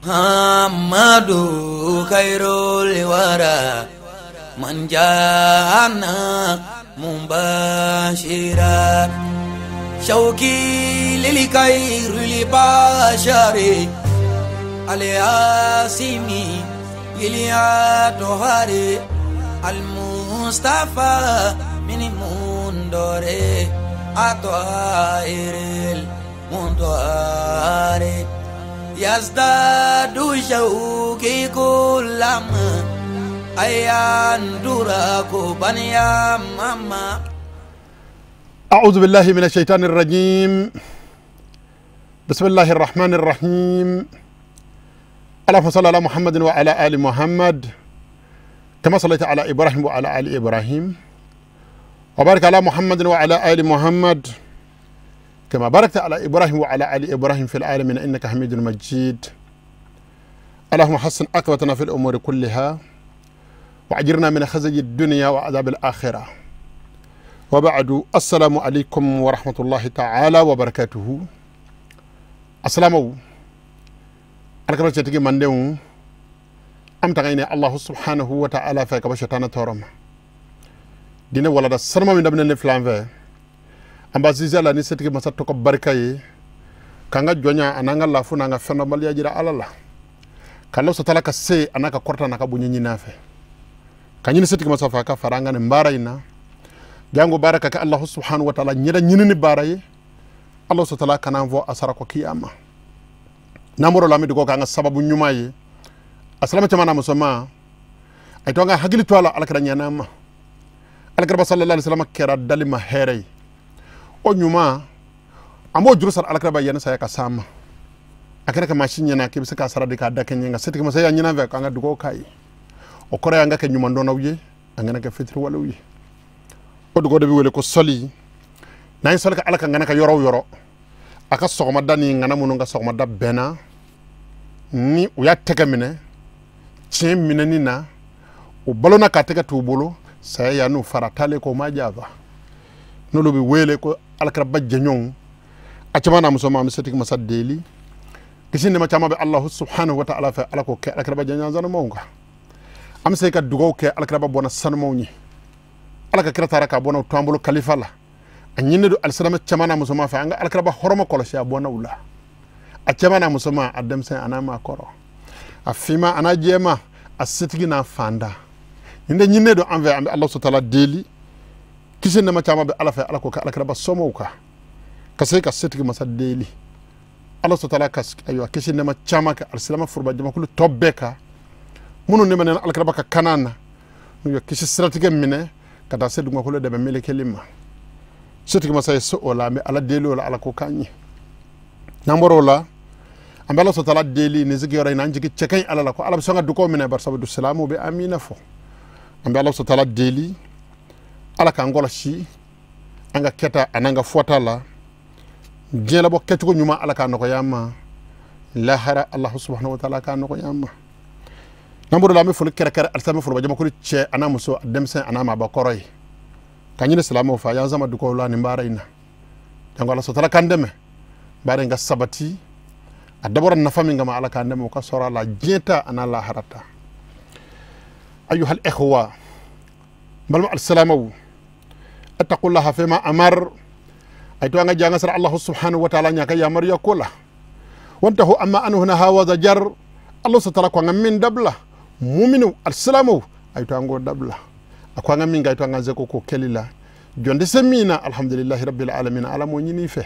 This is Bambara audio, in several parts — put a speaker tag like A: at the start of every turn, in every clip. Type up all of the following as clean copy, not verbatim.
A: Amadu khairul wara man jana mubashira shauki lil khairil bashari alyasimi iliatohari al mustafa min mundore atoiril mundore yazdadu shauki kullama ayan duraku banya mama.
B: أعوذ بالله من الشيطان الرجيم. بسم الله الرحمن الرحيم. اللهم صل على محمد وعلى آل محمد كما صليت على إبراهيم وعلى آل إبراهيم، وبارك على محمد وعلى آل محمد كما باركت على إبراهيم وعلى آل إبراهيم في العالمين إنك حميد مجيد. اللهم حسن عاقبتنا في الأمور كلها وأجرنا من خزي الدنيا وعذاب الآخرة. وبعد، السلام عليكم ورحمة الله تعالى وبركاته. السلام عليكم cetigi mandenw am taga ine allahu subhanahu wa ta'ala fɛ ka bɔ shetana tɔɔrɔ ma. Diinɛ walada sanuma min daminɛ ne filan fɛ, an b'a sinsin a la ni setigi masa tɔgɔ barika ye, k'an ka jɔnya a n'an ka lafu n'an ka fɛndɔnbaliya jira Ala la, k'Ala sɔtala ka se a n'a ka kɔrɔta n'a ka bonya ɲini a fɛ, ka ɲini setigi masa fɛ a ka fara an ka nin baara in na. Jango baara ka kɛ allahu subhanahu wa ta'ala ɲɛda ɲinini baara ye, Ala sɔtala kan'an fɔ a sara kɔ kiyama. N'an bɔr'o la, an bɛ dugawu k'an ka sababu ɲuman ye. A silamɛ caman n'a musoman, a ye to an ka hakili to a la Alakira ɲɛna ma. Alakira sallallahu alaihi wasallam kɛra dali ma hɛrɛ ye. O ɲuman, an b'o juru sara Alakira ba yanni saya ka s'an ma. A kɛra ka maa si ɲɛna k'i bɛ se k'a sara de k'a da kɛ ɲɛ, nka setigi masa y'a ɲini an fɛ k'an ka dugawu k'a ye. O kɔrɔ ye an ka kɛ ɲumandɔnnaw ye, an kana kɛ fitiriwalew ye. O dugawu de bɛ wele ko sɔli. N'an ye sɔli kɛ Ala ka ŋana ka yɔrɔ o yɔrɔ, a ka sɔgɔmada ni ŋana minnu ka sɔgɔmada bɛnna, ni u y'a tɛgɛ minɛ tiɲɛ minɛni na, u balona k'a tɛgɛ t'u bolo, saya y'a n'u fara taalen k'o ma janfa. N'olu bɛ wele ko Alakiraba jɛɲɔgɔnw. A caman n'a musoman, an bɛ setigi masa deli kisi nɛɛma caman bɛ Alahu subhanahu wa ta'ala fɛ, Ala k'o kɛ Alakiraba jɛɲɔgɔn sanumanw kan. An bɛ se ka dugawu kɛ Alakiraba bɔnna sanumanw ye. Ala ka kira taara k'a bɔnna to an bolo kalifa la. A ɲininen don alisilamɛ caman n'a musoman fɛ, an ka Alakiraba hɔrɔma kɔlɔsi a bɔnnaw la. A caman n'a musoman, a denmisɛn a n'a maakɔrɔ, a finman a n'a jɛman, a setigi n'a fanda. Nin de ɲininen don an fɛ, an bɛ Alahu subahana deli kisi nɛɛma caman bɛ Ala fɛ, Ala k'o kɛ Alakiraba somɔgɔw kan, ka se ka setigi masa deli. Ala subahana ka ayiwa kisi nɛɛma caman kɛ alisilamɛ foroba jamakulu tɔ bɛɛ kan, minnu nɛmɛnna Alakiraba ka kana na, n'u ye kisi siratigɛ minɛ ka taa se dugumakolo dɛmɛ melekeli ma. Setigi masa ye se o la, an bɛ Ala deli o la, Ala k'o k'an ye. N'an bɔra o la, an bɛ Ala sɔtala deli nin sigiyɔrɔ in na, an jigi cɛ ka ɲi Ala la ko Ala bɛ sɔn ka dugawu minɛ, bari sabu silamɛw bɛ amina fɔ. An bɛ Ala sɔtala deli Ala k'an kɔlɔsi an ka kɛta an'an ka fɔta la, diɲɛlabɔ kɛcogo ɲuman Ala k'a nɔgɔya an ma, lahara Alahu subahanahu wa taala k'a nɔgɔya an ma. N'an bɔra o la, an bɛ foli kɛrɛkɛrɛ alisilamɛ foroba jamakulu cɛ a n'a muso, a denmisɛn a n'a maabakɔrɔ ye, ka ɲini silamɛw fɛ a y'an sama dugawu la nin baara in na. Jango Ala sɔtala k'an dɛmɛ baara in ka sabati, a dabɔra nafa min kama Ala k'an dɛmɛ o ka sɔrɔ a la diɲɛ ta a n'a lahara ta. Ayuhal ikhwa, balima alisilamɛw, attaqullaha fima amar, a ye to an ka jɛ an ka sara Alahu subhanahu wa taala ɲɛ a ka yamaruya ko la. Wantahu amma anhu naha wa zajar, Alahu sɔtala ko an ka min dabila, muminu alisilamɛw, a ye to an k'o dabila. A ko an ka min kɛ, a ye to an ka se k'o kɛli la. Jɔn tɛ se min na, alhamdulilahi rabbil alamin, Ala m'o ɲini i fɛ.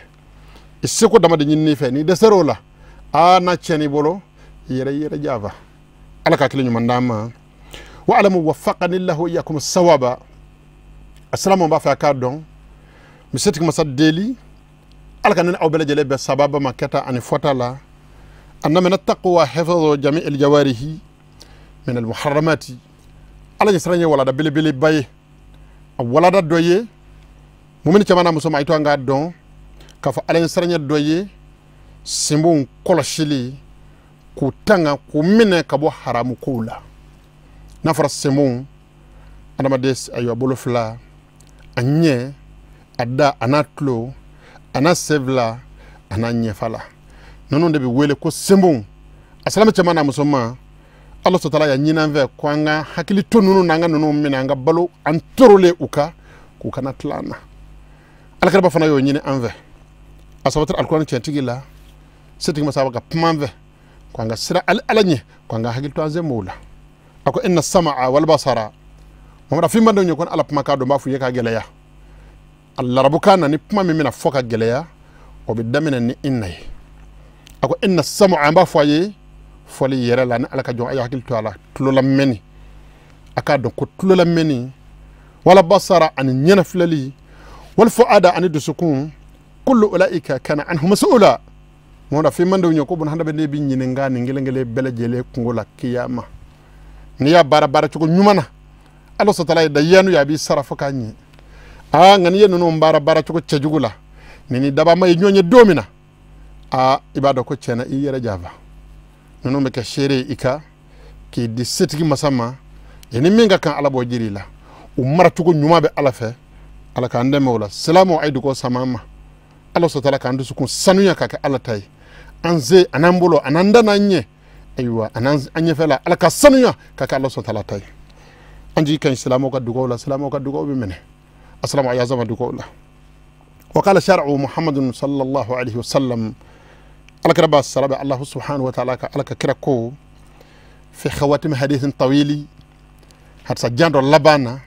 B: I seko dama de ɲini i fɛ, n'i dɛsɛr'o la, aa n'a tiɲɛn'i bolo, i yɛrɛ janfa. Ala ka hakili ɲuman d'an ma. Wa alamu waffaqani llahu wa iyyakum sawaba. Asilamu b'a fɛ a k'a dɔn, n bɛ setigi masa deli Ala ka ne ni aw bɛɛ lajɛlen bɛn sababa ma kɛta ani fɔta la. Anna min attaqwa hifdhu jami'il jawarihi min almuharramati. Ala ɲɛsiran ye walada belebeleba ye, a walada dɔ ye mumini caman n'a musoman, a ye to an k'a dɔn k'a fɔ Ala ɲɛsiran dɔ ye senbonw kɔlɔsili, k'u tanga k'u minɛ ka bɔ haramu kow la. N'a fɔra senbonw, adamaden ayiwa bolo fila, a ɲɛ, a da, a n'a tulo, a n'a sen fila, a n'a ɲɛfa la, ninnu de bɛ wele ko senbonw. A silamɛ cɛman n'a musoman, Ala sɔtala ya ɲini an fɛ ko an ka hakili to ninnu n'an ka ninnu minɛ, an ka balo an torolen u kan, k'u kana tila an na. Alakiraba fana y'o ɲini an fɛ. A sabatira alikuranɛ tiɲɛtigi la, setigi masa ka kuma an fɛ ko an ka sira Ala ɲɛ, ko an ka hakili to an senmow la. A ko inna sama'a wal basara. Mamada finman denw ye ko Ala kumakan dɔn, n b'a f'u ye k'a gɛlɛya. Larabukan na ni kuma min bɛna fɔ ka gɛlɛya, o bɛ daminɛ ni inna ye. A ko inna sama'a, an b'a fɔ a ye fɔli yɛrɛ la ni Ala ka jɔn, a ye hakili to a la, tulolamɛnni. A k'a dɔn ko tulolamɛnni, wala basara ani ɲɛnafilɛli, wal fu'ada ani dusukun, kullu ulaika kana anhu mas'ula. Mamada finman denw ye ko bun hadamaden bɛ ɲininka nin kelen kelen bɛɛ lajɛlen kungo la kiyama. N'i y'a baara baara cogo ɲuman na, Ala sɔtala ye da yanu ye, a b'i sara fo k'a ɲɛ. Aa, nka n'i ye ninnu baara baara cogo cɛjugu la, ni ni dabama ye ɲɔgɔn ye don min na, aa, i b'a dɔn ko tiɲɛna i yɛrɛ janfa. Ninnu bɛ kɛ seere ye i kan k'i di setigi masa ma, i ni min ka kan Ala b'o jiri i la. U maracogo ɲuman bɛ Ala fɛ, Ala k'an dɛmɛ o la. Silamɛw, a ye dugawu sama an ma. Ala sɔtala k'an dusukun sanuya ka kɛ Ala ta ye. An se an'an bolo an'an da n'an ɲɛ, ayiwa an'an ɲɛfɛla, Ala ka sanuya ka kɛ Ala sɔtala ta ye. An jigi ka ɲi silamɛw ka dugawu la, silamɛw ka dugawu bɛ minɛ. Assalamu alaikum zama dugawu la. Wa qala shar'u Muhammadun sallallahu alaihi wasallam, Ala kira ba sara bɛ Allah subhanahu wa ta'ala ka Ala ka kira ko fi khawatim hadithin tawili, hadisa jan dɔ laban na,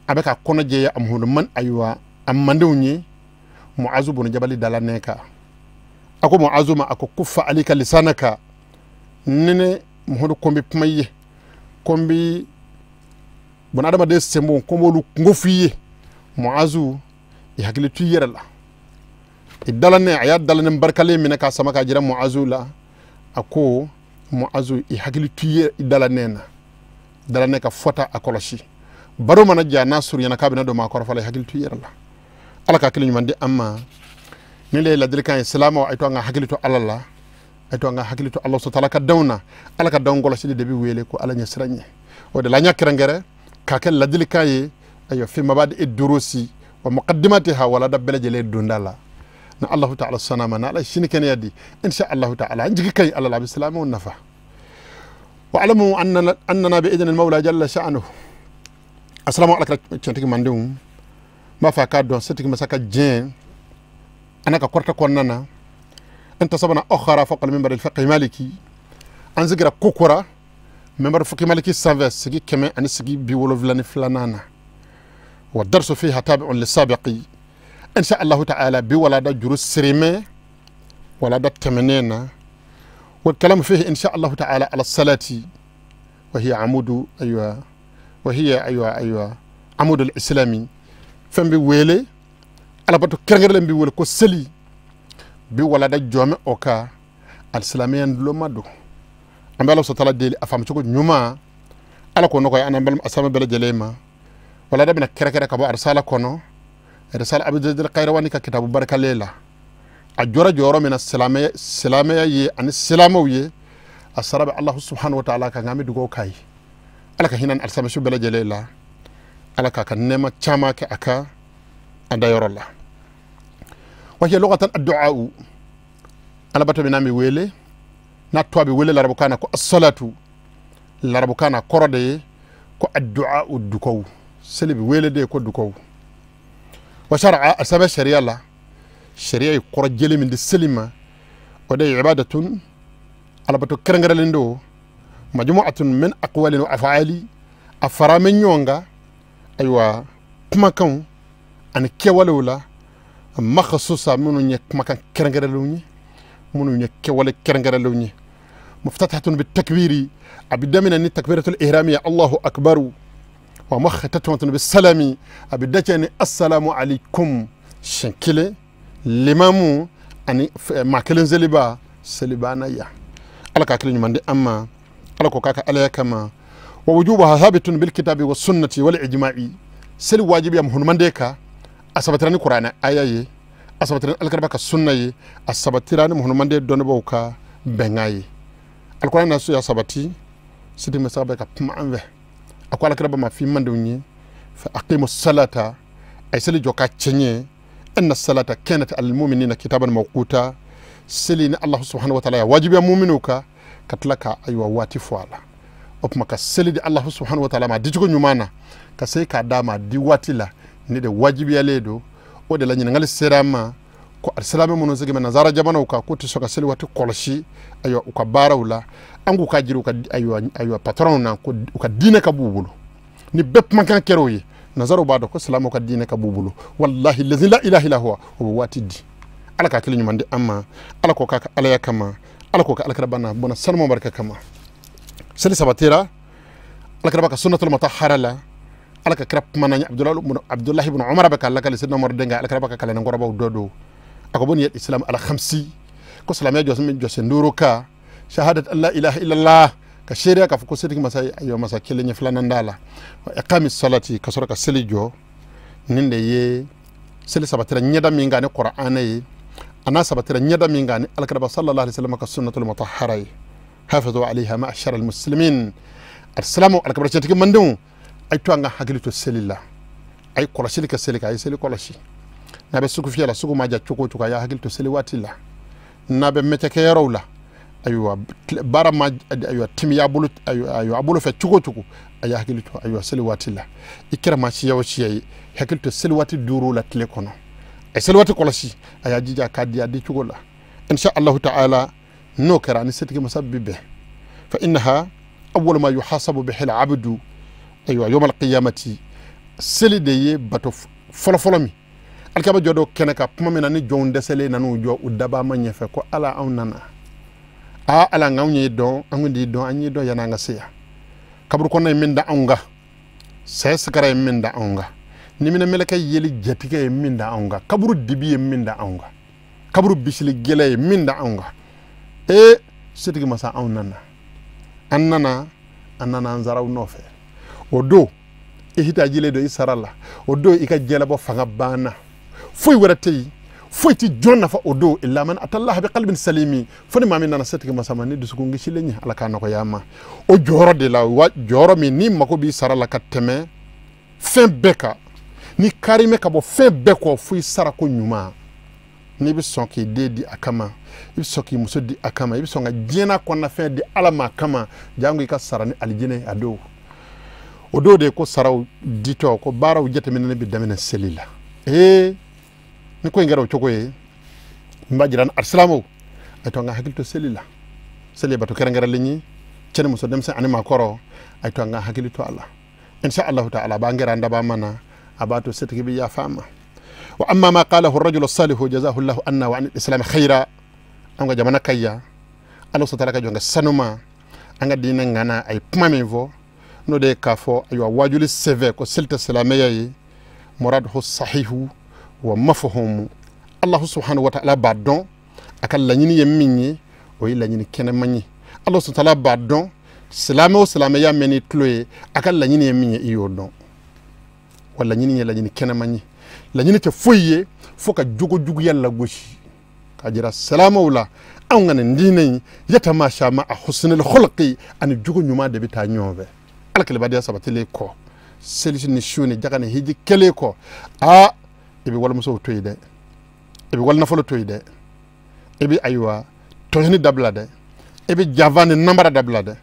B: a bɛ ka kɔnɔ jɛya a muhuluman, ayiwa a mandenw ye. Mu'azu bun Jabali dala nɛ kan, a ko Mu'azu ma, a ko kuffa alika lisanaka, nene muhudu ko n bɛ kuma i ye, ko n bɛ bun adamaden senbon, ko n b'olu kungo f'i ye. Mu'azu, i hakili to i yɛrɛ la. I dalanɛ, a y'a dalanɛ barikalen minɛ k'a sama k'a jira Mu'azu la. A ko Mu'azu, i hakili to i yɛrɛ i dalanɛ na, dalanɛ ka fɔta a kɔlɔsi. Baro mana ja n'a surunyana k'a bɛna don maa kɔrɔfɔ la, i hakili to i yɛrɛ la. Ala ka hakili ɲuman di an ma. Ni le ye ladilikan ye, silamɛw, a ye to an ka hakili to Ala la, a ye to an ka hakili to Ala sɔtala ka danw na. Ala ka danw kɔlɔsili de bɛ wele ko Ala ɲɛsiran ɲɛ. O de la an y'a kɛrɛnkɛrɛn k'a kɛ ladilikan ye, ayiwa fi mabadi durusi wa muqaddimatiha, walada bɛɛ lajɛlen donda la. Na Allahu ta'ala sanama, na Ala sini kɛnɛya di, insha Allahu ta'ala, an jigi ka ɲi Ala la, a bɛ silamɛw nafa. Wa alamu annana bi idni al-mawla jalla sha'nuhu. Assalamu alaikum tiɲɛtigi mandenw, n b'a fɛ a k'a dɔn setigi masa ka diɲɛ ana ka kɔrɔta kɔnɔna na, intasabana ukhra fawqa al-minbar al-fiqh maliki, an sigira kokora minbar fiqh maliki sanfɛ sigi 172 ani sigi 72nan na. Wa darsu fiha tabi'un lisabiqi, insha Allahu ta'ala bi walada juru sirime walada tɛmɛnen na. Wa kalamu fihi insha Allahu ta'ala ala salati, wa hiya amudu, aywa wa hiya aywa aywa amudu al-islami. Fɛn bɛ wele alabato kɛrɛnkɛrɛnlen bɛ wele ko seli, bi walada jɔmɛ o kan alisilamɛya duloma don. An bɛ Ala sɔtala deli a faamucogo ɲuman, Ala k'o nɔgɔya an n'an balima alisilamɛ bɛɛ lajɛlen ma. Walada bɛna kɛrɛkɛrɛ ka bɔ arisala kɔnɔ, arisala Abu Zayd al-Qayrawani ka kitabu barikalen la. A jɔra jɔyɔrɔ min na silamɛya ye ani silamɛw ye, a sara bɛ Ala subhanahu wa ta'ala kan, an bɛ dugawu k'a ye. Ala ka hinɛ ni alisilamɛ su bɛɛ lajɛlen la, Ala k'a ka nɛɛma caman kɛ a ka a dayɔrɔ la. Wa hiya lughatan ad-du'a, alabato min n'an bɛ wele n'a tɔgɔ bɛ wele larabukan na ko as-salatu, larabukan na kɔrɔ de ye ko ad-du'a, dugawu. Seli bɛ wele de ko dugawu. Wa shar'a, a sɛbɛn sariya la, sariya ye kɔrɔ jeli min di seli ma, o de ye ibadatun, alabato kɛrɛnkɛrɛnlen don, majmu'atun min aqwalin wa af'ali, a fara bɛ ɲɔgɔn kan, ayiwa kumakanw ani kɛwalew la, makhsusa minnu ye kumakan kɛrɛnkɛrɛnlenw ye, minnu ye kɛwale kɛrɛnkɛrɛnlenw ye. Muftatahatun bi takbiri, a bɛ daminɛ ni takbiratul ihrami, Allahu akbaru, wa mukhtatatun bi salami, a bɛ dacɛ ni assalamu alaikum siɲɛ kelen, limamu ani maa kelen seliba selibana ya. Ala ka hakili ɲuman di an ma, Ala ko k'a ka Alaya kama. Wa wujubuha thabitun bil kitabi was sunnati wal ijma'i, seli wajibiya muhunmande ka a sabatira ni Kuranɛ aya ye, a sabatira ni alakiraba ka sunna ye, a sabatira ni muhunmande dɔnnibaw ka bɛnkan ye. Alikuranɛ na so ya sabati, sidi masa bɛ ka kuma an fɛ. A ko alakiraba ma fi mandenw ye, fa aqimu salata, a ye seli jɔ ka cɛɲɛ, inna salata kanat alal mu'minina kitaban mawquta, seli ni Allah subhanahu wa ta'ala ya wajibiya mu'minu ka ka tila ka ayiwa waati fɔ a la. O tuma ka seli di Allahu subhanahu wa ta'ala ma dicogo ɲuman na, ka se k'a d'a ma di waati la, ni de wajibiyalen don. O de la ɲininkali sera an ma ko alisilamɛ minnu sigi bɛ nanzara jamanaw kan k'u tɛ sɔn ka seli waati kɔlɔsi ayiwa u ka baaraw la, an k'u ka jira u ka ayiwa patɔrɔnw na ko u ka diinɛ ka b'u bolo. Ni bɛɛ kumakan kɛra o ye, nanzaraw b'a dɔn ko silamɛw ka diinɛ ka b'u bolo. Walahi lazi la ilaha illa huwa, o bɛ waati di. Ala ka hakili ɲuman di an ma, Ala k'o k'a ka alaya kama, Ala k'o kɛ alakira na bɔnna sanu barika kama. Seli sabatira alakira ka sunnatul mutahhara la, Ala ka kira kumana ni Abdullahi ibn Umar bɛ ka lakali sidna Umar denkɛ, alakira ka kalan kɔrɔbaw dɔ don. A ko buni islam ala khamsi, ko silamɛya jɔsen duuru ka shahadat an la ilaha illallah, ka seereya k'a fɔ ko setigi masa ayiwa masa kelen ye filanan da la, wa iqami salati, ka sɔrɔ ka seli jɔ. Nin de ye seli sabatira ɲɛda min kan ni Qur'ana ye, a n'a sabatira ɲɛda min kan ni alakira sallallahu alaihi wasallam ka sunnatul mutahhara ye. Hafizu alayha ma'ashara almuslimin. Alsilamu alakira cɛtigi mandenw, a ye to an ka hakili to seli la, a ye kɔlɔsili kɛ seli kan, a ye seli kɔlɔsi. N'a bɛ sugu fiyɛ la, sugu ma ja cogo o cogo, a y'a hakili to seli waati la. N'a bɛ mɛtɛkɛyɔrɔw la, ayiwa baara ma ayiwa timiya bolo ayiwa a bolo fɛ cogo o cogo, a y'a hakili to ayiwa seli waati la. I kɛra maa siya o siya ye, hakili to seli waati 5 la tile kɔnɔ. A ye seli waati kɔlɔsi, a y'a jija k'a di a di cogo la. Insha Allahu ta'ala, n'o kɛra ni setigi masa bi bɛn. Fa innaha awwalu ma yuhasabu bihi al-abdu ayiwa yawm al-qiyamati, seli de ye bato fɔlɔfɔlɔ min alikaba jɔ dɔ kɛnɛ kan kuma min na ni jɔnw dɛsɛlen nan'u jɔ u dabaa ma ɲɛfɛ ko Ala anw nana, aa Ala nka anw y'i dɔn, an kun t'i dɔn, an y'i dɔn yanni an ka se yan. Kaburu kɔnɔ ye min da anw kan, sɛ sigara ye min da anw kan, niminɛ mɛlɛkɛ yeli jatigɛ ye min da anw kan, kaburu dibi ye min da anw kan, kaburu bisili gɛlɛ ye min da anw kan. Ee setigi masa anw nana, an nana, an nana an saraw nɔfɛ. O don i hitajilen don i sara la, o don i ka jɛlabɔ fanga banna, foyi wɛrɛ tɛ yen, foyi tɛ jɔn nafa o don illa man atallaha bi qalbin salimi, fo ni maa min nana setigi masa ma ni dusukun kisilen ye, Ala k'a nɔgɔya ma. O jɔyɔrɔ de la, wa jɔyɔrɔ min ni mako b'i sara la ka tɛmɛ fɛn bɛɛ kan, ni karimɛ ka bɔ fɛn bɛɛ kɔ fo i sara ko ɲuman. N'i bɛ sɔn k'i den di a kama, i bɛ sɔn k'i muso di a kama, i bɛ sɔn ka diɲɛ kɔnɔna fɛn di Ala ma a kama, jango i ka sara ni alijinɛ a don. O don de ko saraw ditɔ, ko baaraw jateminɛ bɛ daminɛ seli la. Ee ni ko in kɛra o cogo ye, n b'a jira alisilamɛw, a to an ka hakili to seli la. Seli ye bato kɛrɛnkɛrɛnlen ye, cɛ ni muso, denmisɛn ani maakɔrɔ, a to an ka hakili to a la. Insha Allahu ta'ala, a b'an gɛrɛ an dabaa ma na, a b'a to setigi bɛ yafa an ma. Wa amma ma qalahu ar-rajulu as-salihu jazahu Allahu anna wa an al-islam khayra. An ka jamana ka yan, Ala sɔrɔ ka jɔn ka sanuma, an ka diinɛ ŋana, a ye kuma min fɔ, n'o de ye k'a fɔ ayiwa wajuli sɛbɛ ko seli tɛ silamɛya ye, muraduhu sahihu wa mafahumu. Allahu subhanahu wa ta'ala b'a dɔn a ka laɲini ye min ye, o ye laɲini kɛnɛman ye. Allahu subhanahu wa ta'ala b'a dɔn silamɛ o silamɛya mɛn ni tulo ye, a ka laɲini ye min ye, i y'o dɔn. Wa laɲini ye laɲini kɛnɛman ye, laɲini tɛ foyi ye fo ka jogo juguya lagosi k'a jira silamɛw la anw ka nin diinɛ in yatamasha ma a husnul khulqi, ani jogo ɲuman de bɛ taa ɲɔgɔn fɛ. Ala kelebadiya sabatilen kɔ, seli ni su ni jaga ni hiji kɛlen kɔ, aa i bɛ walimusow to yen dɛ, i bɛ walinafolo to yen dɛ, i bɛ ayiwa tɔɲɔni dabila dɛ, i bɛ janfa ni namara dabila dɛ.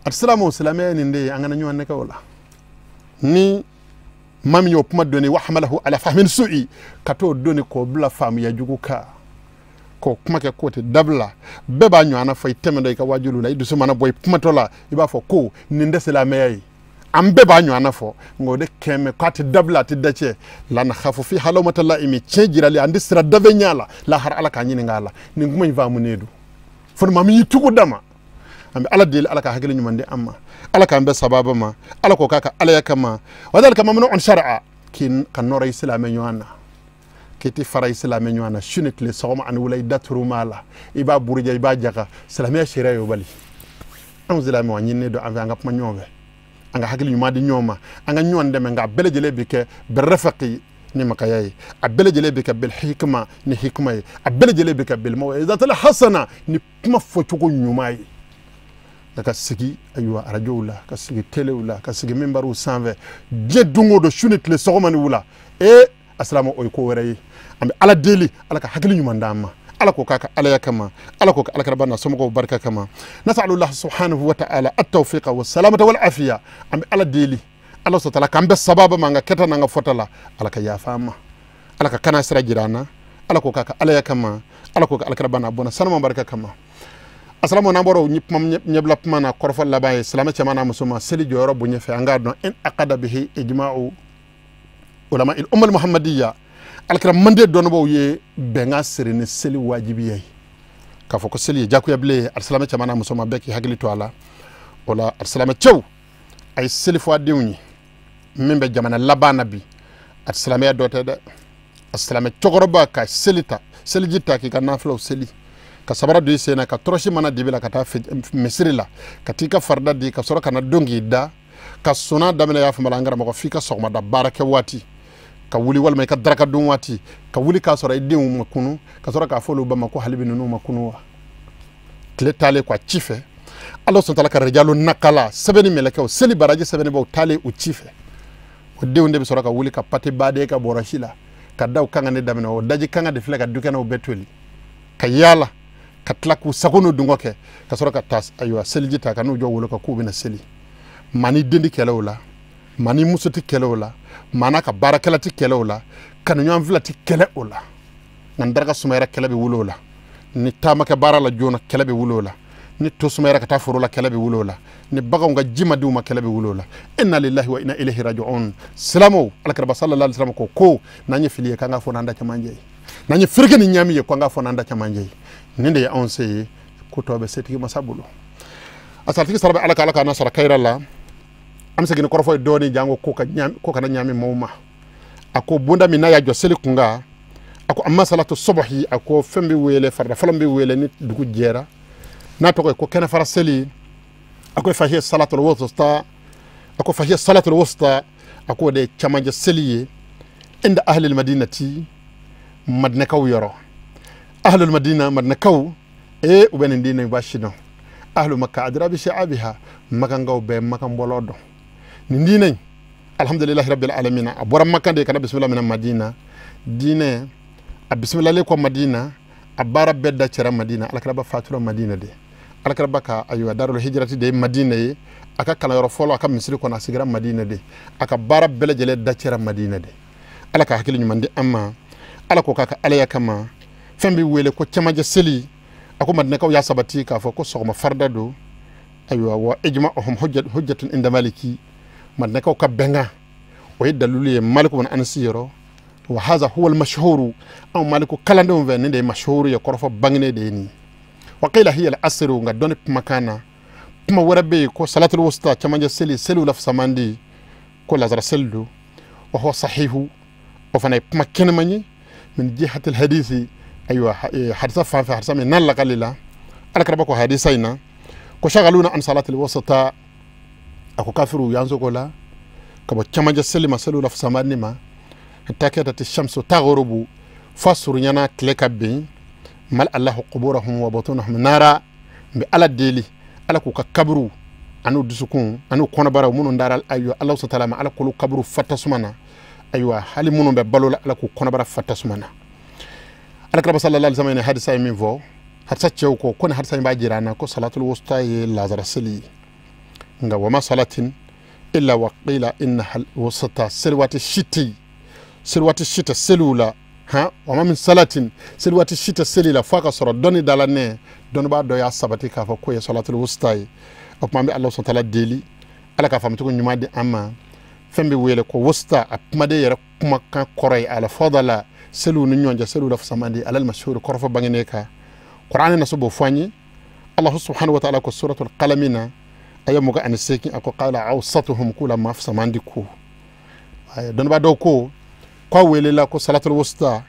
B: A silamɛw, silamɛya nin de ye, an kana ɲɔgɔn nɛgɛ o la. Ni maa min y'o kuma dɔnni, wa hamalahu ala fahmin su'i, ka t'o dɔnni k'o bila faamuya jugu kan, k'o kuma kɛ k'o tɛ dabila. Bɛɛ b'a ɲɔgɔnna fɔ i tɛmɛ dɔ i ka wajulu la, i dusu mana bɔ i kumatɔ la, i b'a fɔ ko nin tɛ silamɛya ye. An bɛɛ b'a ɲɔgɔnna fɔ, nka o de kɛmɛ k'a tɛ dabila, a tɛ dacɛ. La nakhafu fiha lawmata la'imi, tiɲɛ jirali an tɛ sira dabɛ ɲɛ la, lahara Ala k'a ɲininka a la. Nin kuma in faamunen don, fo ni maa min y'i tugu da ma. An bɛ Ala deli, Ala ka hakili ɲuman di an ma, Ala k'an bɛɛ sababa ma, Ala k'o k'a ka alaya kama. Wa dhalika mamnu'un shar'a, k'i ka nɔrɔ i silamɛ ɲɔgɔn na, k'i tɛ fara i silamɛ ɲɔgɔn na su ni tile, sɔgɔma ani wula, i da turu ma la, i b'a buruja, i b'a jaga. Silamɛya sariya y'o bali. Anw silamɛw, an ɲininen don an fɛ an ka kuma ɲɔgɔn fɛ, an ka hakili ɲuman di ɲɔgɔn ma, an ka ɲɔgɔn dɛmɛ. Nka a bɛɛ lajɛlen bɛ kɛ birrafaqi ni makaya ye, a bɛɛ lajɛlen bɛ kɛ bil hikma ni hikma ye, a bɛɛ lajɛlen bɛ kɛ bil maw'izatil hasana ni kuma fɔcogo ɲuman ye. Ka sigi ayiwa arajow la, ka sigi telew la, ka sigi minbariw sanfɛ diɲɛ don o don, su ni tile, sɔgɔma ni wula. Ee asilamu, o ye ko wɛrɛ ye. An bɛ Ala deli, Ala ka hakili ɲuman d'an ma, Ala k'o k'a ka alaya kama, Ala k'o kɛ alakiraba n'a somɔgɔw barika kama. Nasalullah subhanahu wa ta'ala at-tawfiqa wa salamata wal afiya. An bɛ Ala deli, Ala sɔtala k'an bɛɛ sababa ma an ka kɛta n'an ka fɔta la. Ala ka yafa an ma, Ala ka kana sira jira an na, Ala k'o k'a ka alaya kama, Ala k'o kɛ alakiraba n'a bɔnna sanuma barika kama. Asalamu n'an bɔra o ɲɛbila kuma na, kɔrɔfɔ laban ye silamɛ cɛman n'a musoman seli jɔyɔrɔ bonya fɛ, an k'a dɔn in aqada bihi ijma'u ulama il umma al-muhammadiyya. Alakira mande dɔnnibaw ye bɛnkan siri ni seli wajibiya ye, k'a fɔ ko seli ye jagoya bilen ye. Alisilamɛ cɛman n'a musoman bɛɛ k'i hakili to a la. O la alisilamɛ cɛw, a ye seli fɔ a denw ye min bɛ jamana laban na bi, alisilamɛya dɔ tɛ dɛ. Alisilamɛ cɛkɔrɔba ka seli ta, seliji ta k'i ka nafilaw seli, ka sabara don i sen na, ka tɔrɔsi mana dibi la ka taa misiri la, ka t'i ka farida di, ka sɔrɔ ka na don k'i da, ka sɔnna daminɛ y'a faamu an karamɔgɔ f'i ka sɔgɔmada baara kɛ waati ka wuli, walima i ka daraka dun waati ka wuli k'a sɔrɔ i denw ma kunu, ka sɔrɔ k'a fɔ olu ba ma ko hali bi ninnu ma kunu wa. Tile taalen kɔ a ci fɛ, Ala sɔntala ka rejalo nakala sɛbɛnni mɛlɛkɛw seli baraji sɛbɛnnibaw taalen u ci fɛ, o denw de bɛ sɔrɔ ka wuli ka pate baden ka bɔrɔsi la ka da u kan ka ne daminɛ. O daji kan ka de filɛ ka dukɛnɛw bɛɛ toli, ka yaala, ka tila k'u sago n'u dungɔ kɛ, ka sɔrɔ ka taa ayiwa seliji ta ka n'u jɔ wolo kan k'u bɛna seli. Maa ni den tɛ kɛlɛ o la, maa ni muso tɛ kɛlɛ o la, maa n'a ka baarakɛla tɛ kɛlɛ o la, kanuɲɔgɔn fila tɛ kɛlɛ o la. Nka ni daraka sumayara kɛlɛ bɛ wuli o la, ni taama kɛ baara la joona kɛlɛ bɛ wuli o la, ni to sumayara ka taa foro la kɛlɛ bɛ wuli o la, ni baganw ka ji ma di u ma kɛlɛ bɛ wuli o la. Inna lillahi wa inna ilayhi raji'un. Silamɛw, alakiraba sallallahu alaihi wasallam ko n'an ye fili ye k'an k'a fɔ n'an da cɛmancɛ ye, n'an ye fereke ni ɲami ye k'an k'a fɔ n'an da cɛmancɛ ye. Nin de ye anw se ye, ko tɔ bɛ setigi masa bolo. A saratigi sara bɛ Ala ka, Ala k'an sara kayira la. An bɛ segin ni kɔrɔfɔ ye dɔɔnin jango ko kana ɲami maaw ma. A ko bonda min n'a y'a jɔ seli kun kan, a ko amma salatu subahi, a ko fɛn bɛ wele farida fɔlɔ bɛ wele ni dugu jɛra, n'a tɔgɔ ye ko kɛnɛfara seli. A ko fahiya salatul wusta, a ko fahiya salatul wusta, a ko o de ye camancɛ seli ye. Inda ahlil madinati, madinakaw yɔrɔ. Ahlul madina, madinakaw u bɛ nin diinɛ in ba si dɔn. Ahlu makka adra bi sha'abiha, makankaw bɛ makan bɔlɔ dɔn. Nin diinɛ in alhamdulillahi rabbil alamin, a bɔra makan de ka na bisimila minɛ madina. Diinɛ a bisimilalen kɔ madina, a baara bɛɛ da cɛra madina. Alakiraba fatura madina de, alakiraba ka ayiwa darul hijrati de ye madina ye. A ka kalanyɔrɔ fɔlɔ a ka misiri kɔnɔ a sigira madina de, a ka baara bɛɛ lajɛlen da cɛra madina de. Ala ka hakili ɲuman di an ma, Ala k'o k'a ka alaya kama. Fɛn bɛ wele ko cɛmancɛ seli, a ko madinakaw y'a sabati k'a fɔ ko sɔgɔma farida don. Ayiwa wa ijma'uhum hujjatun inda maliki, madinakaw ka bɛnkan o ye dalilu ye maliku bin anasi yɔrɔ. Wa haza huwa al-mashhuru, anw maliku kalandenw fɛ nin de ye mashhuru ye, kɔrɔfɔ bangenen de ye nin. Wa qila hiya al-asru, nka dɔnni kumakan na kuma wɛrɛ bɛ yen ko salatul wusta, cɛmancɛ seli, seliw la fisamandi, ko lazara seli don. Wa huwa sahihu, o fana ye kuma kɛnɛman ye min jihatil hadisi. Ayiwa hadisa fan fɛ, hadisa min n'a lakali la, alakiraba ko hadisa in na ko shagaluna an salatil wusta, a ko kafiru y'an sogo la ka bɔ cɛmancɛ seli ma, seliw la fisamandi ma, hatta kadati shamsu taghrubu, fa surunyana tile ka bin. Mal allahu quburahum wa butunahum nara, n bɛ Ala deli Ala k'u ka kaburu an'u dusukun an'u kɔnɔbaraw minnu dara ayiwa Ala subhanahu wa ta'ala ma, Ala k'olu kaburu fa tasuma na. Ayiwa hali minnu bɛ balo la, Ala k'u kɔnɔbara fa tasuma na. Alakiraba sallallahu alaihi wasallam ye hadisa ye min fɔ, hadisa cɛw ko ni hadisa in b'a jira an na ko salatul wusta ye lazara seli ye. Nka wa ma salatin illa wa qila innaha wusta, seli waati si tɛ yen, seli waati si tɛ seliw la. Han, wa ma min salatin, seli waati si tɛ seli la f'a ka sɔrɔ dɔnni dala nɛ, dɔnnibaa dɔ y'a sabati k'a fɔ k'o ye salatul wusta ye. O tuma an bɛ Ala subhanahu wa ta'ala deli, Ala ka faamucogo ɲuman di an ma. Fɛn bɛ wele ko wusta, a kumaden yɛrɛ kumakan kɔrɔ ye ala fadala, seliw ni ɲɔgɔn cɛ, seliw la fisamandi, alal mashhur, kɔrɔfɔ bangenen kan. Qur'an na so b'o fɔ an ye. Allah subhanahu wa ta'ala ko suratul qalami na aya 28, a ko qala awsatuhum, k'u la maa fisamandi ko. Dɔnnibaa dɔw ko k'a welela ko salatul wusta,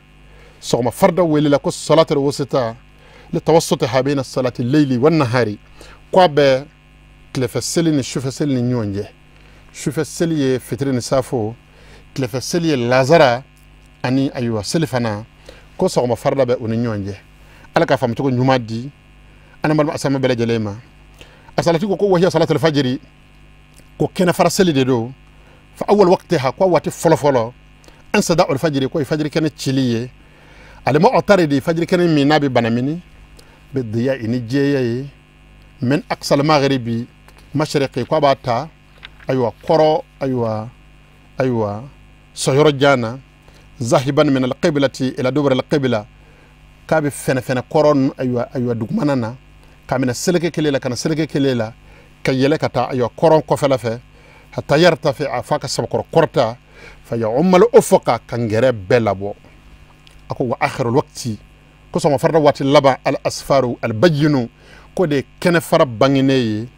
B: sɔgɔma farida welela ko salatul wusta litawassutiha bayna salati layli wan nahari, k'a bɛ tilefɛ seli ni sufɛ seli ni ɲɔgɔn cɛ. Sufɛ seli ye fitiri ni safo, tilefɛ seli ye lazara ani ayiwa seli fana, ko sɔgɔma farida bɛ u ni ɲɔgɔn cɛ. Ala k'a faamucogo ɲuman di an balima asama bɛɛ lajɛlen ma. A salati ko wahiya salatul fajiri, ko kɛnɛfara seli de don. Fa awwal waqtiha, ko waati fɔlɔ fɔlɔ an sada al fajiri, ko fajiri kɛnɛ cili ye. Al-mu'taridi fajiri kɛnɛ min n'a bɛ banamini bidiya ni jɛya ye min aqsal maghribi mashriqi ko a b'a ta ayiwa kɔrɔ ayiwa ayiwa sɔyɔrɔ jan na zahiban min alqiblati ila dubur alqibla k'a bɛ fɛnɛ kɔrɔ ayiwa ayiwa dugumana na k'a minɛ seleke kelen la ka na seleke kelen la ka yɛlɛ ka taa ayiwa kɔrɔn kɔfɛla fɛ hatta yartafi fa ka sabakɔrɔ kɔrɔta fa ya'ummal ufuqa ka ngɛrɛ bɛɛ labɔ. A ko wa akhirul waqti ko sɔgɔma farida waati laban al asfaru al bayyinu ko de kɛnɛ fara bangene ye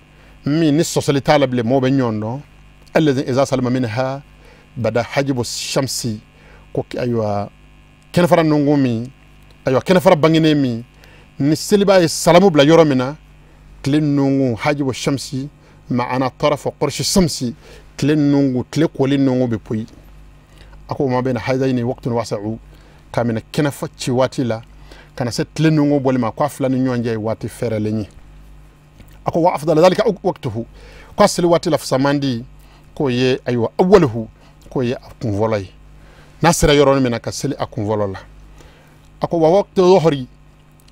B: min ni sɔsɔli t'a la bilen mɔgɔw bɛ ɲɔgɔn dɔn alladhi iza salama minha bada hajibu shamsi ko ayiwa kɛnɛ fara nungu min ayiwa kɛnɛ fara bangene min ni seliba ye salamu bila yɔrɔ min na tile nungu hajibu shamsi ma'ana tarafu qurshi shamsi tile nungu tile koli nungu bɛ poyi. A ko ma bɛna hadaini waqtun wasa'u k'a minɛ kɛnɛ ci waati la ka na se tile nungu bɔli ma k'a fila ni ɲɔgɔn cɛ ye waati fɛrɛlen ye. A ko wa afdal dhalika waqtuhu k'a seli waati la fisamandi k'o ye ayiwa awwaluhu k'o ye a kunfɔlɔ ye n'a sera yɔrɔ min na ka seli a kunfɔlɔ la. A ko wa waqtu dhuhri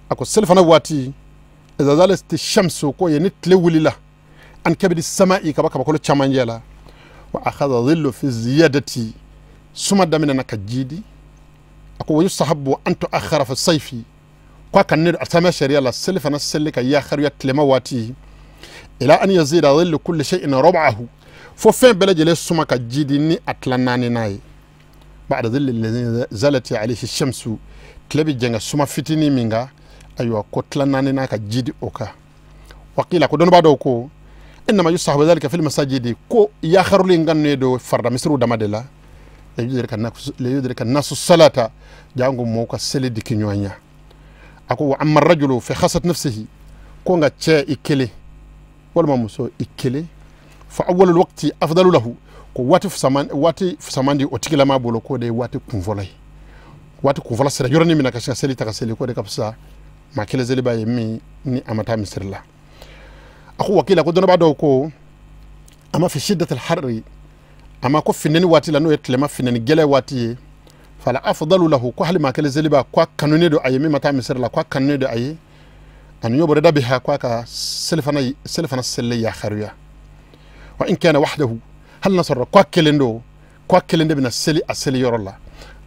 B: a ko seli fana waati idha zalat shamsu k'o ye ni tile wulila an kabidi sama'i ka bɔ kabakolo camancɛ la wa akhadha dhillu fi ziyadati suma daminɛna ka jiidi. A ko wa yustahabbu an tuakhara fi sayfi ko ka ne a sama sariya la seli fana seli ka yakharuya tilema waati ila an yazida dhillu kulli shay'in rub'ahu fo fɛn bɛɛ lajɛlen suma ka jiidi ni a tila naani n'a ye ba'da dhilli alladhi zalat alayhi shamsu tile bɛ jɛngɛ suma fitinin min kan ayiwa ko tila naani n'a ka jiidi o kan. Wakila ko dɔnnibaa dɔw ko innama yustahabbu dhalika fil masajidi ko yakharuli in ka ne don farida misiriw dama de la liyudrika nasu salata jango mɔgɔw ka seli diki ɲɔgɔn ya. A ko wa amma rajulu fi khasat nafsihi ko nka cɛ i kelen walima muso i kelen fa awwalul waqti afdalu lahu ko waati fisaman di o tigilama bolo k'o de ye waati kunfɔlɔ ye waati kunfɔlɔ sera yɔrɔnin min na ka se ka seli ta ka seli k'o de ka fisa maa kelen seliba ye min ni a ma taa misiri la. A ko wakila ko dɔnnibaa dɔw ko a ma fi shiddatil harri a ma ko finɛni waati la n'o ye tilema finɛni gɛlɛ waati ye fala afdalu lahu ko hali maa kelen seliba ko a kanunen don a ye min ma taa misiri la ko a kanunen don a ye ani yubrida biha ko a ka selifana seli yakharuya wa in kana wahdahu hali n'a sɔrɔ ko a kelen don ko a kelen de bɛna seli a seli yɔrɔ la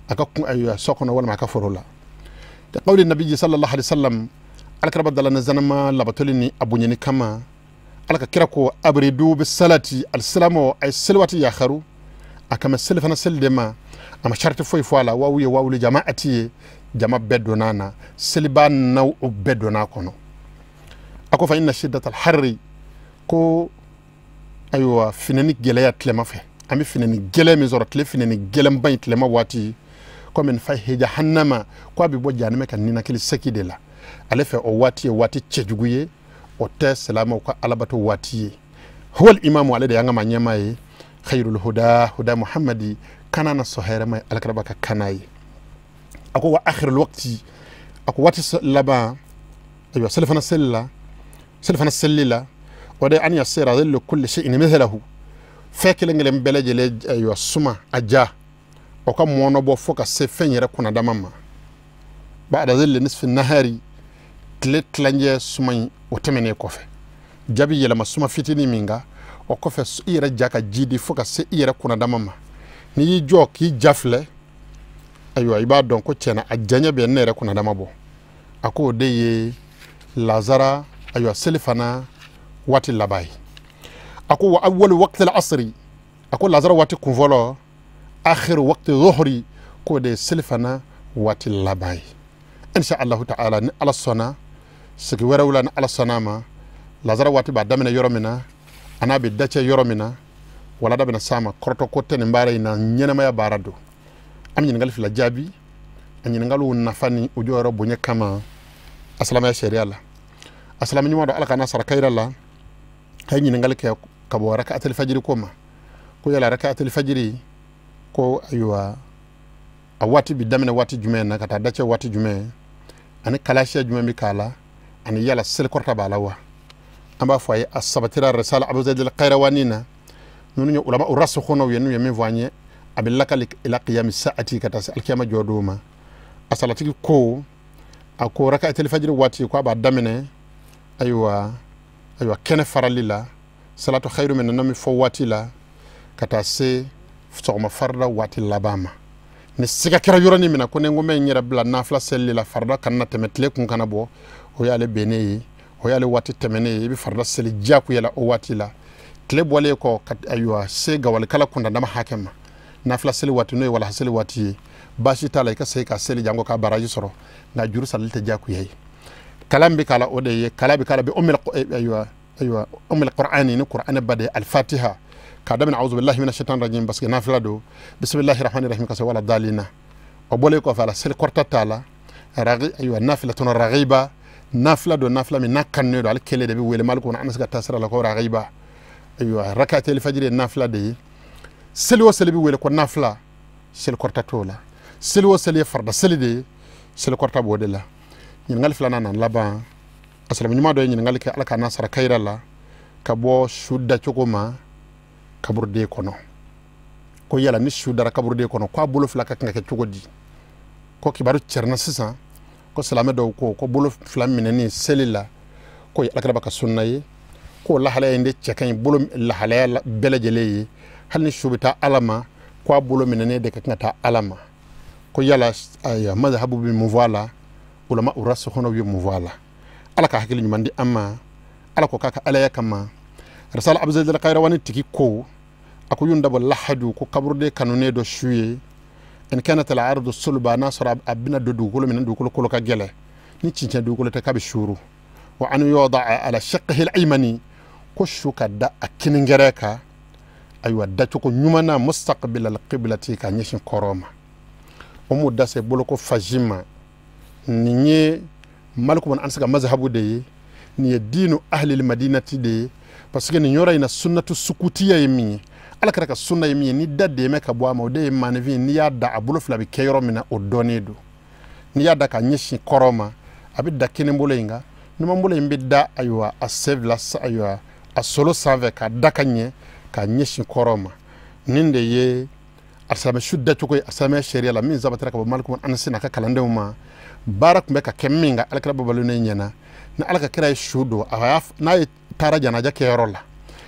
B: a ka kun ayiwa so kɔnɔ walima a ka foro la. Qawli nabiyyi sallallahu alaihi wasallam alakira dala na zanama labatoli ni a bonyani kama ala ka kira ko abridu bi salati alsilamu ay seli waati yakharu a kama selifana seli de ma a ma sharti foyi fɔ a la wawu ye wawuli jama'ati ye jama bɛɛ donna na seliba naw o bɛɛ donna kɔnɔ. A ko fa inna shiddatal harri ko ayiwa finɛni gɛlɛya tilema fɛ an bɛ finɛni gɛlɛn min sɔrɔ tile finɛni gɛlɛnba in tilema waati ko min fahi jahannama ko a bɛ bɔ jahanama ka ninakili seki de la ale fɛ o waati ye waati cɛjugu ye o tɛ silamɛw ka alabato waati ye. Huwal imamu ale de y'an ka maa ɲɛmaa ye khayrul huda huda muhammadi kana na sɔn hɛrɛma ye alakiraba ka kana ye. A ko wa akhirul waqti a ko waati laban ayiwa selifana seli la selifana seli la o de an yasira dhillu kulli shay'in mithlahu fɛn kelen kelen bɛɛ lajɛlen ayiwa suma a ja o ka mɔnɔ bɔ fo ka se fɛn yɛrɛ kunnadama ma ba'da dhilli nisfi nahari tile tilancɛ suma in o tɛmɛnen kɔfɛ jaabi yɛlɛma suma fitinin min kan o kɔfɛ i yɛrɛ ja ka ji di fo ka se i yɛrɛ kunnadama ma n'i y'i jɔ k'i ja filɛ ayiwa i b'a dɔn ko tiɲɛna a jaɲɛ bɛ ne yɛrɛ kunnadama bɔ. A ko o de ye lazara ayiwa seli fana waati laban ye. A ko wa awwalu waqti al-asri a ko lazara waati kunfɔlɔ akhiru waqti dhuhri k'o de ye seli fana waati laban ye. Insha allahu ta'ala ni ala sɔnna sigi wɛrɛw la ni ala sɔnna ma lazara waati b'a daminɛ yɔrɔ min na a n'a bɛ dacɛ yɔrɔ min na walada bɛna s'a ma kɔrɔtɔ ko tɛ nin baara in na ɲɛnamaya baara don. An bɛ ɲininkali fila jaabi a ɲininkaliw nafa ni u jɔyɔrɔ bonya kama a silamɛya sariya la. A silamɛ ɲuman don ala ka n'a sara kayira la a ye ɲininkali kɛ ka bɔ raka'atul fajiri ko ma ko yala raka'atul fajiri ko ayiwa a waati bɛ daminɛ waati jumɛn na ka taa dacɛ waati jumɛn ani kalasiya jumɛn bɛ k'a la ani yala selikɔrɔta b'a la wa. An b'a fɔ a ye a sabatira risala Abu Zayd al-Qayrawani na ninnu ye ulama rasikhuna ye n'u ye min fɔ an ye a bɛ lakali ila qiyami sa'ati ka taa se alikiyama jɔ don ma. A salatigi ko a ko raka'atul fajr waati ko a b'a daminɛ ayiwa kɛnɛ farali la salatu khairu min nami fɔ waati la ka taa se sɔgɔma farida waati laban ma. Ni siga kɛra yɔrɔnin min na ko ni n ko n bɛ n yɛrɛ bila nafila selili la farida kana na tɛmɛ tile kun kana bɔ, o y'ale bɛnnen ye, o y'ale waati tɛmɛnen ye. I bɛ farida seli diyagoya la o waati la. Tile bɔlen kɔ ka ayiwa se gawalikala kundandama hakɛ ma, nafila seli waati n'o ye walaha seli waati ye, baasi t'a la i ka segin ka seli janko ka baraji sɔrɔ, nka juru sarali tɛ diyagoya ye. Kalan bɛ k'a la o de ye, kalan bɛ k'a la bi ayiwa umul qur'ani ni qur'ani ba de al-fatiha k'a daminɛ a'udhu billahi minash shaitani rajim parce que nafila don, bismillahir rahmanir rahim ka se wala dalina. O bɔlen kɔfɛ a la seli kɔrɔta t'a la, ayiwa nafila tɔnɔ raghiba, nafila don nafila min n'a kanunen don, ale kelen de bɛ wele mali kɔnɔ an bɛ se ka taa sira la ko raghiba. Ayiwa rak'atel fajr ye nafila de ye. Seli o seli bɛ wele ko nafila, seli kɔrɔta t'o la. Seli o seli ye farida seli de ye, seli kɔrɔta b'o de la. Ɲininkali filanan na laban, a silamɛ ɲuman dɔ ye ɲininkali kɛ Ala k'a n'a sara kayira la ka bɔ su dacogo ma kaburuden kɔnɔ, ko yala ni su dara kaburuden kɔnɔ k'a bolo fila ka kan ka kɛ cogo di? Ko kibaru cɛrinna sisan ko silamɛ dɔw ko bolo fila minɛni seli la k'o ye Alakira ka sunna ye, k'o lahalaya in de cɛ ka ɲi bolo lahalaya bɛɛ lajɛlen ye, hali ni su bɛ taa Ala ma k'a bolo minɛnen de ka kan ka taa Ala ma. Ko yala ayiwa mazhabu bɛ mun fɔ a la, ulama urasihuna bɛ mun fɔ a la? Ala ka hakili ɲuman di an ma, Ala ko k'a ka alaya kama. Risala Abu Zayd al-Qayrawani tigi ko a ko yundabo lahadu ko kaburuden kanunen dɔ su ye, in kanat al-ardu sulba, n'a sɔrɔ a bɛna don dugukolo min na dugukolo kolo ka gɛlɛn, ni cincɛn dugukolo tɛ k'a bɛ suuru. Wa an yudaa ala shiqqihi al-aymani, ko su ka da a kiningɛrɛ kan, ayiwa dacogo ɲuman na mustaqbil al-qiblati ka ɲɛsin kɔrɔ ma. O m'o da se boloko faji ma. Nin ye Maliku bin Anas ka mazhabu de ye, nin ye diinu ahlil madinati de ye, parce que nin yɔrɔ in na sunnatu sukutiya ye min ye, Ala kɛra ka sunna ye min ye, ni da dɛmɛ ka bɔ a ma o de ye maanifin, n'i y'a da a bolo fila bɛ kɛ yɔrɔ min na o dɔnnen don. N'i y'a da ka ɲɛsin kɔrɔ ma a bɛ da kinin bolo in kan, numan bolo in bɛ da ayiwa a sen fila ayiwa a solo sanfɛ ka da ka ɲɛ ka ɲɛsin kɔrɔ ma. Nin de ye alisilamɛ su dacogo ye alisilamɛya sariya la min sabatira ka bɔ Maliku bin Anas n'a ka kalandenw ma. Baara tun bɛ ka kɛ min kan Alakira babalonnen ɲɛna, ni Ala ka kira ye su don n'a ye taara janaja kɛyɔrɔ la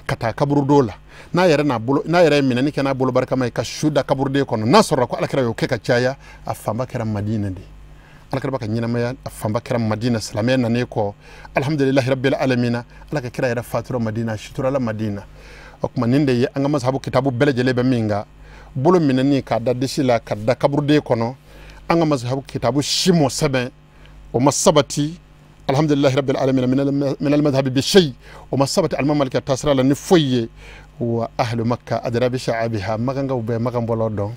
B: ka taa kaburudo la, n'a yɛrɛ n'a bolo n'a yɛrɛ ye minɛni kɛ n'a bolo barikama ye ka su da kaburuden kɔnɔ, n'a sɔrɔla ko Alakira y'o kɛ ka caya, a fanba kɛra Madina de. Alakira ba ka ɲɛnamaya a fanba kɛra Madina, silamɛya nanen kɔ alhamdulilahi rabbil alamina, Ala ka kira yɛrɛ fatura Madina, suturala Madina. O tuma nin de ye an ka mazhabu kitabu bɛɛ lajɛlen bɛ min kan, bolo minɛni k'a da disi la ka da kaburuden kɔnɔ, an ka mazhabu kitabu si m'o sɛbɛn, o ma sabati alhamdulilahi rabbil alamin min al-madhhabi bi shay, o ma sabati alimami Maliki ka taasira la ni foyi ye. Wa ahlu makka adra bi sha'abiha, magangaw bɛɛ magan bɔlɔ dɔn,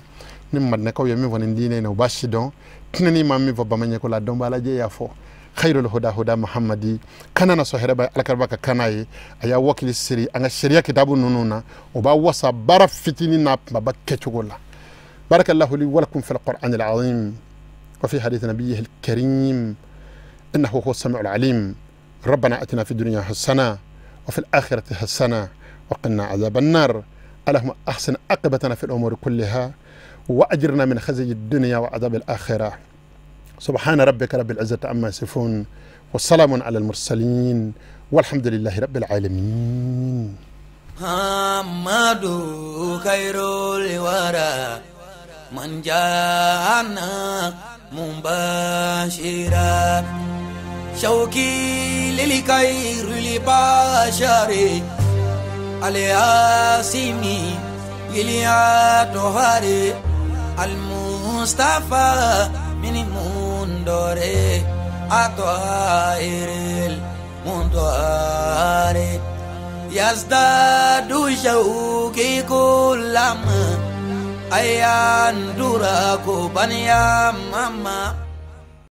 B: ni madinakaw ye min fɔ nin diinɛ in na u b'a si dɔn, tɛnɛni ma min fɔ bamaɲɛko la dɔn b'a lajɛ y'a fɔ. Khairul huda huda Muhammadi, kana na sɔn hɛrɛ b'a Alakira ba ka kana ye, a y'a wakili siri an ka sariya kitabu ninnu na, o b'a wasa baara fitinin n'a kumaba kɛcogo la. Barakallahu li wa lakum fil qur'anil azim wa fi hadith nabiyyihil karim innahu huwa as-sami'ul alim. Rabbana atina fid dunya hasana wa fil akhirati hasana wa qina adhaban nar. Allahumma ahsin aqibatana fil umuri kulliha wa ajirna min khizyi ad-dunya wa adhabil akhirah. سبحان ربك رب العزة عما يصفون والسلام على المرسلين والحمد لله رب العالمين.
A: محمد خير الورى من جاءنا مبشرا، شوقي للخير البشر الياسمي للأطهار المصطفى من mundore أطائر المنطار يزداد شوقي كلما أيان دراكو بنيا ماما.